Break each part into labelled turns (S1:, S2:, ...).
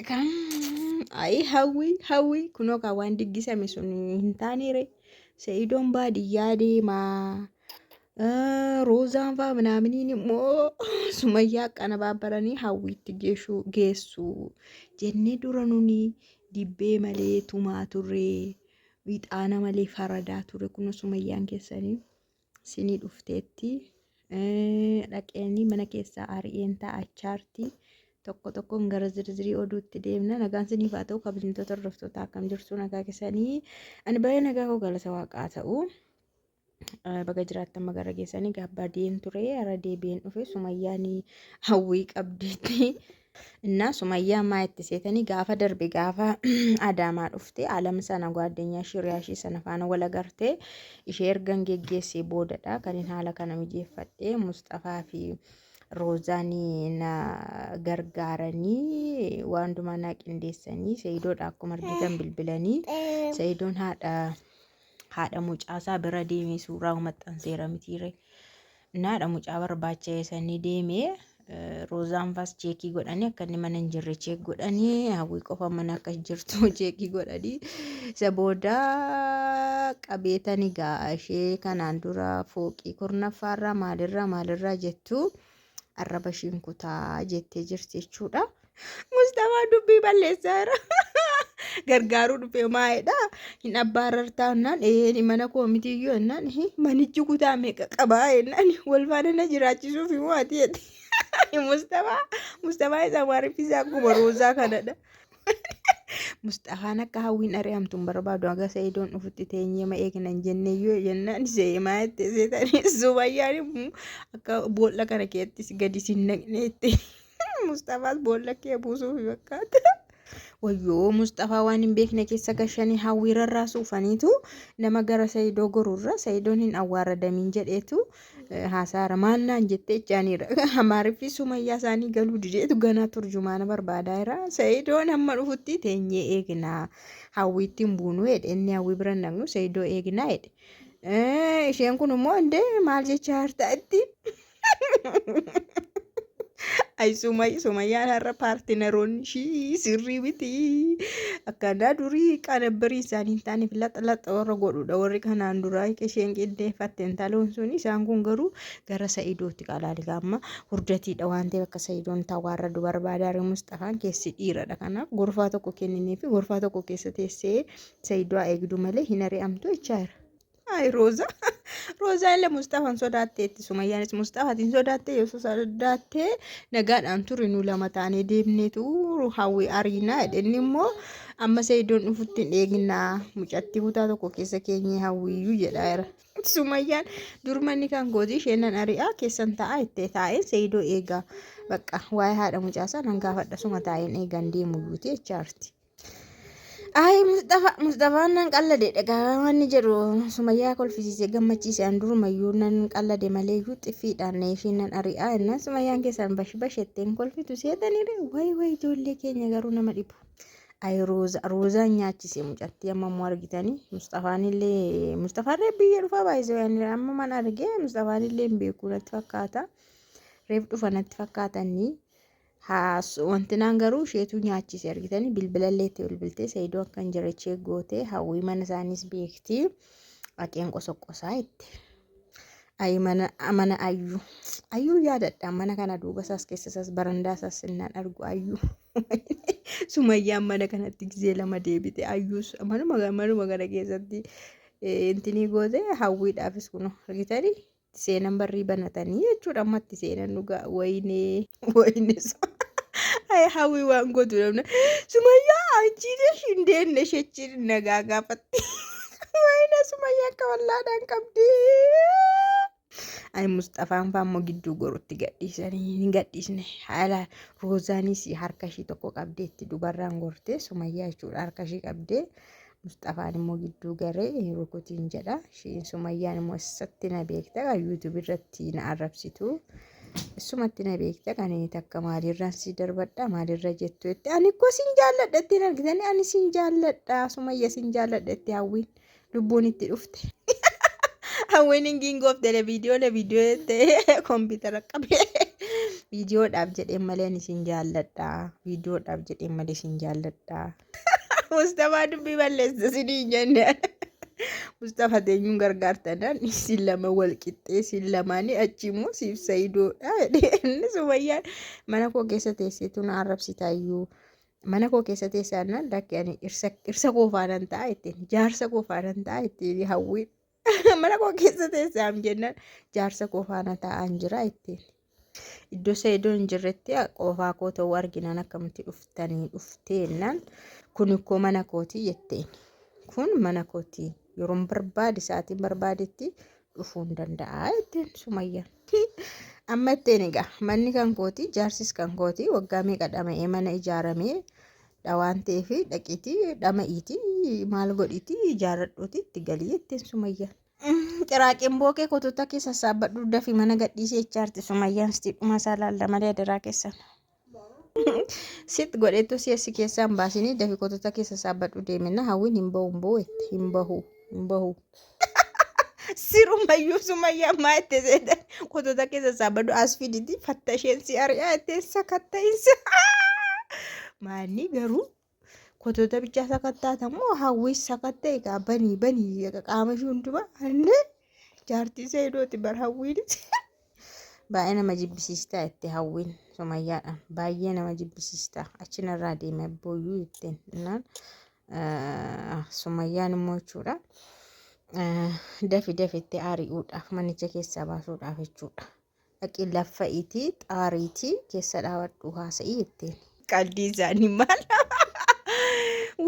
S1: Kan ayi hawwii hawwii kunoo kan waan diggisame sun hin taaneere. Sa'idoon baadiyyaa deemaa. Roozaan faa minaaminiin immoo sumayyaa qanabaabbaranii hawwiitti geessu jennee dura nuni dibbee malee tumaa turre wixaana malee faradaa turre kunoo sumayyaan keessanii sinii dhufteetti dhaqeenii mana keessaa ari'een taa'achaarti. Tokko tokkoon gara zirzirii oduutti deemna. Nagaan siniif haa ta'u kabajamtoota hordoftoota akkam jirtu nagaa keessanii. Ani baay'ee nagaa koo galata waaqaa ta'u. Baga jiraattan magara geessanii gaabbadeen ture har'a deebi'een dhufe sumayyaan hawwii qabdeetti. Innaa sumayyaa maa itti seetanii gaafa darbe gaafa adaamaa dhufte alam sana gwaaddenyaa shiriyaa ishee sana faana wal agarte ishee ergan geggeessee boodadha kan hin haala kana mijeeffadhe Musxafaa fi Roozaan na gargaaranii waan hundumaa na qindeessanii Sa'idoodha akkuma argitan bilbilanii Sa'idoon haadha haadha mucaasaa bira deemee suuraa maxxanseera mitiire. Inni haadha mucaa barbaacha sanii deemee roozaan faas cheekii godhanii akka inni mana hin jirre cheek godhanii hawwii qofa mana akka jirtu cheekii godhanii isa booda qabeetani gaa ishee kanaan dura fooqii kurnaffaarraa maalirraa maalirraa jettu arraba ishiin kutaa jettee jirti jechuudha. Musxafaa dubbii balleessaa jira. Gargaaruu dhufee maayedha. Hin abbaarartaa jennaan ee mana koo mitiyyuu jennaan manichi kutaa meeqa qabaa jennaan wal faana na jiraachisuuf immoo ati jette. Musxafaa Musxafaa isa maariif isaa akkuma roozaa kanadha. Musxafaan akka hawwiin ari'amtu hin barbaadu haga Sa'idoon dhufutti teenyee ma eegna hin jenneeyyuu jennaan seemaa jette seetanii sumayyaan immoo akka boolla kana keessatti gadi sin naqne jette. Musxafaas boolla kee buusuuf fakkaata. Wayyoo Musxafaa waan hin beekne keessa gashanii hawwii rarraasuufaniitu nama gara Sayidoo gorurra Sayidoon hin awwaaradamiin jedheetu haasaara maal naan jettee jechaaniira. Amaariffi sumayyaa isaanii galuu dideetu ganaa turjumaana barbaadaa jira. Sayidoon hamma dhufutti teenyee eegnaa hawwiitti hin buunu jedhe inni hawwii bira hin dhaqnu Sayidoo eegnaa jedhe. Isheen kun immoo indee maal jechaa jirta itti. Ay sumayyaan har'a paartinaroonni ishii sirrii miti. Akkanaa durii qanabbarii isaanii hin taaneef laxa laxa warra godhudha. Warri kanaan duraa isheen qindeeffatte intaloon sun isaan kun garuu gara Sa'idootti qalaali amma hurdatiidha waan ta'eef akka Sa'idoon tawaarradu barbaadaa jiru Musxafaan keessi dhiiradha. Kanaaf gorfaa tokko kennineefi gorfaa tokko keessa teessee Sa'idoo haa eegdu malee hin ari'amtu jechaa jira. Ay Roza. Roozaa illee Musxafaan sodaatteetti. Sumayyaanis Musxafaatiin sodaattee yoo sodaattee nagaadhaan turi nu lama taanee deemneetu hawwi ariinaa jedhe. Inni immoo amma Sa'idoon dhufutti hin eegnaa mucattii kutaa tokko keessa keenyee hawwiyyuu jedhaa jira. Sumayyaan dur manni kan kooti isheen nan ari'aa keessan taa'aa ittee taa'een Sa'idoo eegaa bakka waa'ee haadha mucaasaa nan gaafadha suma taa'een eegan deemu yuuti jechaarti. Ayi Musxafa Musxafaan nan qallade dhagaa wanni jedhu sumayyaa kolfisiise gammachiise an durumayyuu nan qallade malee iyyuu xiffiidhaan na isheen nan ari'aa jennaan sumayyaan keessaan bash bash jetteen kolfitu seetaniire way way ijoollee keenya garuu nama dhibu. Ayi rooza roozaan nyaachise mucattii amma immoo argitanii Musxafaan illee Musxafaan reef biyya dhufaa baay'isee amma man argee Musxafaan illee hin beeku natti fakkaata reef dhufa natti fakkaatanii. Wantinaan garuu isheetu nyaachise argitanii bilbilallee itti bilbiltee Saidoo akka hin jirre cheek gootee hawwii mana isaaniis beekti. Dhaqeen qosoqqosaa itti. Ayi mana mana ayyuu. Ayyuu yaadadha mana kana duuba isaas keessa isaas barandaa isaas innaan argu ayyuu. Sumayyaan mana kanatti gizee lama deebite ayyuus manuma manuma kana keessatti intinii goote hawwiidhaafis kun argitanii seenan barrii banatanii jechuudha amma itti seenan dhugaa wayinee wayinee ay hawwii waan gootu namna sumayyaa anchii desh hin deenne ishechi nagaa gaafatti wayinee sumayyaa akka wallaadhaan qabdi. Ay Musxafaan faa immoo gidduu gorutti gadhiisanii hin gadhiisne haala roozaanis harka ishii tokko qabdeetti dubarraan gortee sumayyaa jechuudha harka ishii qabdee Musxafaan immoo gidduu garee hin rukutiin jedha. Ishiin Sumayyaan immoo essatti na beekta kan YouTube irratti na arrabsitu. Essumatti na beekta kan inni takka maalirraan si darbadha maalirra jettu jette. Ani koo sin jaalladha ittiin argitanii ani sin jaalladha Sumayya sin jaalladha itti hawwiin lubbuun itti dhufte. Hawwiin hin giingoofte le viidiyoo le viidiyoo jettee kompiitara qabee. Viidiyoodhaaf jedheen malee ani isin jaalladha. Viidiyoodhaaf jedheen malee isin jaalladha. Mustafaa dubbii balleessa isinii hin jenne. Mustafa teenyuun gargaartanaan isin lama wal qixxee isin lamaanii achi immoo siif sayidoodha jedhee inni sumayyaan mana koo keessa teesseetu na arrabsitaayyuu mana koo keessa teessaannaan lakki ani dhirsa koo faanan ta'a ittiin jaarsa koo faanan ta'a ittiin hawwiin mana koo keessa teessaam jennaan jaarsa koo faana taa'aan jira ittiin. Iddoo Sa'idoon hin jirretti qofaa koo ta'uu arginaan akkamitti dhuftanii dhufteennaan kun ikkoo mana kootii jetteen. Kun mana kootii yeroon barbaade sa'aatiin barbaadetti dhufuu hin danda'a jetteen Sumayyaan. Amma itteen egaa manni kan kooti jaarsis kan kooti waggaa meeqa dhama'ee mana ijaaramee dha waan ta'eef dhaqiitii dhama'iitii maal godhiitii ijaarradhuutii itti galii jetteen Sumayyaan. Qiraaqeen bookee kotota kee sassaabbadhu dafi mana gadhiisee jechaarti Sumayyaan sitti dhuma isaa laalla malee adaraa keessan. Sit godheetu si asii keessaa hin baasinii dafi kotota kee sassaabbadhu deemina hawwiin hin bahu hin bahu jette hin bahu hin bahu. Sirumayyuu Sumayyaan maa itti seetan kotota kee sassaabbadhu as fiditi fatta isheen si ari'aa jettee sakatta'insa. Maanni garuu Kotota bichaa sakattaata moo hawwiis sakatta'e egaa banii banii qaama ishii hundumaa illee jaartii seedooti bar hawwiinis. Baay'ee nama jibbisiistaa itti hawwiin sumayyaadhaan baay'ee nama jibbisiistaa achi narraa deeme abbooyyuu jetteen innaan sumayyaan immoo jechuudha dafi dafi itti ari'uudhaaf manicha keessaa baasuudhaaf jechuudha. Dhaqii laffa'iitii xaariitii keessa dhaabadhu haasa'ii jetteen. Qalbii isaanii maal?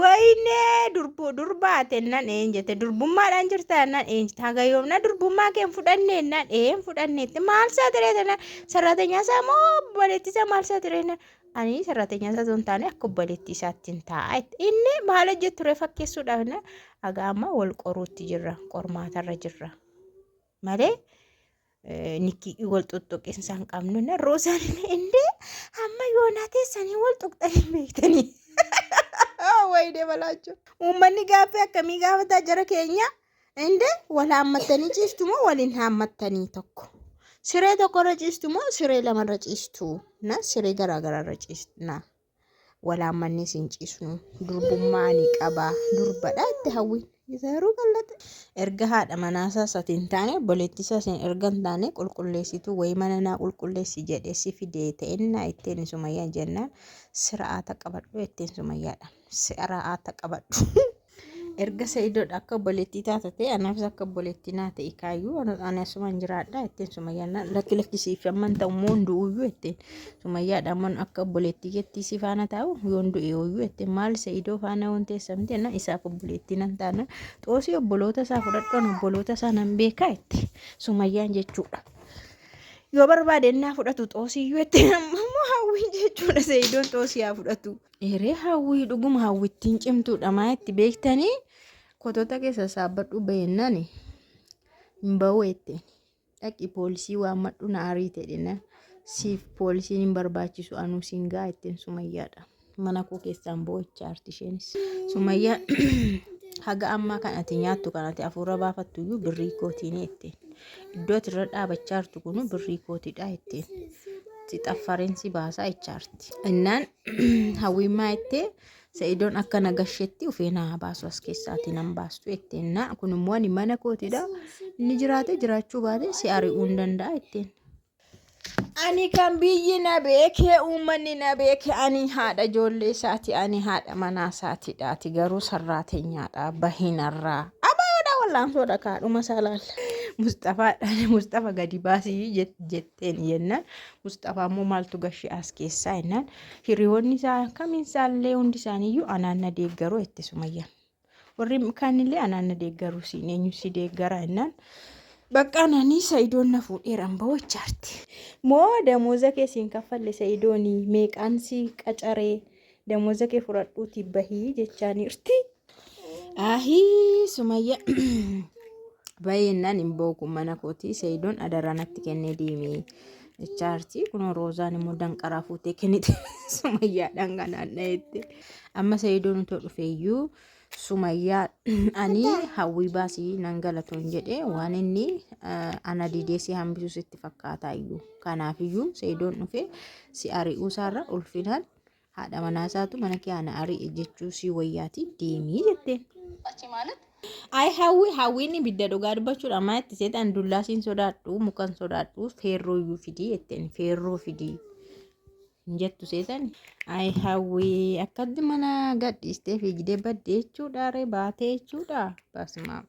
S1: Wayinee durbuu durbaate nan een jette durbummaadhaan jirta nan een jette haga yoomna durbummaa kee hin fudhanne nan een fudhanneetti maal isaa tiree tana saraatenyaa isaa moo obboleettii isaa maal isaa tiree na ani saraatenyaa isaa osoo hin taane akka obboleettii isaatti hin taa'a jette inni maal hojjetu ture fakkeessuudhaaf na haga amma wal qoruutti jirra qormaatarra jirra malee Nikki wal xuxuqinsa hin qabnu na roosaan indee hamma yoonaa teessanii wal tuqxanii beektanii. Wayidee balaachuu. Uummanni gaaffii akkamii gaafataa jara keenya? Indee wal haammattanii ciistu moo wal hin haammattanii tokko? Siree tokkorra ciistu moo siree lamarra ciistu? Na siree garaagaraarra ciistu na. Wal haammannees hin ciisnu. Durbummaa ani qaba. Durbadha itti hawwiin. Garuu qallate. Erga haadha manaasaas ati hin taane obboleettii isaas erga hin taane qulqulleessituu wayii mana naa qulqulleessi jedhee si fidee ta'ennaa ittiin sumayyaa jennaan sira'aata qabadhu ittiin sumayyaadhaan. Sira'aata qabadhu. Erga Sa'idoodha akka obboleettii taata ta'e anaafis akka obboleettii naa ta'e kaayyuu ani asumaan jiraadha jetteen Sumayyaan na lakki lakki siif amman ta'u immoo hin du'uyyuu jetteen Sumayyaadha amman akka obboleettii keettii si faana taa'u yoon du'e yooyyuu jetteen maal Sa'idoo faana yoon teessamte na isaaf obboleettii nan taana xoosii obboloota isaa fudhadhu an obboloota isaa nan beekaa jette Sumayyaan jechuudha. Yoo barbaade innaa fudhatu xoosiyyuu jetteen amma immoo hawwiin jechuudha Sa'idoon xoosii haa fudhatu. Eree hawwii dhuguma hawwittiin cimtuudha maa itti beektanii kotota keessa saabbadhu baheennaan hin bahu jetteen dhaqi poolisii waammadhu na ariite dhina siif poolisiin hin barbaachisu anuu siin ga'a jetteen sumayyaadha mana koo keessaan boo'ichaa arti isheenis sumayyaa haga ammaa kan ati nyaattu kan ati hafuura baafattu iyyuu birrii kootiin jetteen iddoo ati irra dhaabachaa jirtu kunu birrii kootidha jetteen si xaffareen si baasaa jechaa jirti. Innaan hawwiin maa jettee Sa'idoon akka na gashetti ufee na haa baasu as keessaati nan baastu jetteen na kun immoo ani mana kootidha inni jiraate jiraachuu baate si ari'uu hin danda'a jetteen. Ani kan biyyi na beekee uummanni na beeke ani haadha ijoollee isaati ani haadha manaa isaatidha ati garuu sarraatenyaadha bahinarraa. Abaadha wallaansoodha kaadhuma isaa laalla. Musxafaadhaan Musxafa gadi baasii jetteen jennaan Musxafaa immoo maaltu gashee as keessaa jennaan hiriyoonni isaa kamiin isaallee hundi isaaniiyyuu anaan na deeggaru jette Sumayyaan. Warri kaanillee anaan na deeggaru siin eenyu si deeggara jennaan bakka ananii Sa'idoon na fuudheeran bahu jechaarti. Moo damooza kee siin kaffalle Sa'idoonii meeqaan si qacaree damooza kee fudhadhuutii bahii jechaaniirti. Ahii Sumayya baay'inaan hin booku mana kooti Sa'idoon adaraa natti kennee deeme jechaarti. Kunoo Roozaan immoo danqaraa fuutee kennite Sumayyaadhaan kanaan dhaheette. Amma Sa'idoon utoo dhufeeyyuu Sumayyaa Ani hawwii baasii nan galatoon jedhee waan inni ana didee si hambisu sitti fakkaataa iyyuu. Kanaafiyyuu Seedoon dhufee si ari'uu isaarra ulfinaan haadha manaa isaatu mana kee ana ari'e jechuu si wayyaatii deemii jetteen. Ayi hawwi hawwiin ibidda dhugaa dubbachuudha ammaa itti seetan dullaa siin sodaadhu mukan sodaadhu feerroo iyyuu fidii jetteen feerroo fidii. Hin jettu seetan. Ayi hawwii akkatti mana gadhiistee fiigdee badde jechuudha ree baatee jechuudha. Basmaa.